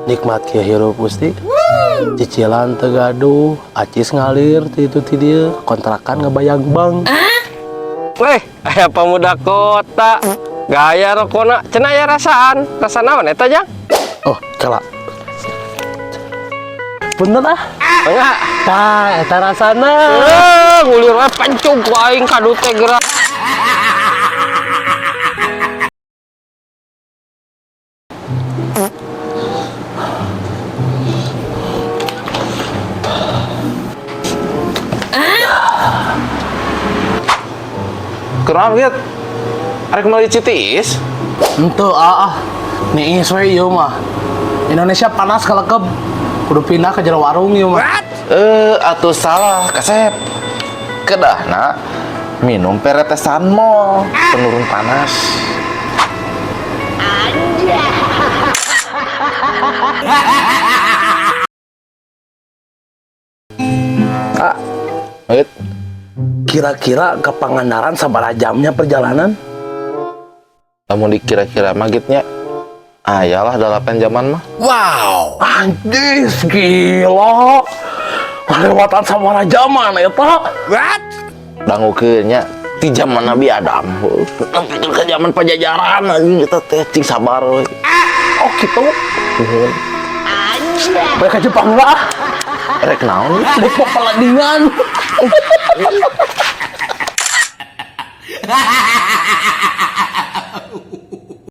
Nikmat kieu hirup, Gusti. Cicilan teu gaduh, acis ngalir ti itu ti dieu, kontrakan ngabayang bank. Weh, aya pemuda kota. Gaya rokona cenah aya rasaan. Rasa naon eta, Jang? Oh, kela. Punten ah. Enggak. Tah, eta rasana. Eh, ngulir we pancung ku aing kadu teh geura. Kunaon gitu? Arek meuli Citiis? Henteu ah, ah. Niis we ieu mah. Indonesia panas kalekeb. Kudu pindah ke jero warung ieu mah. Eh, atuh salah, kasep. Kedahna minum peretesan mol, penurun panas. Ah, Wait, kira-kira ke Pangandaran sabaraha jamnya perjalanan? Lamun dikira-kira magitnya ayalah 8 jaman mah. Anjis, gila. Lewatan sabaraha jaman eta? Dangukeun nya ti zaman Nabi Adam. Nepi ke zaman Pajajaran anjing eta teh cing sabar we. Oh, gitu. Baik ke Jepang lah. Rek naon? Dek peladingan.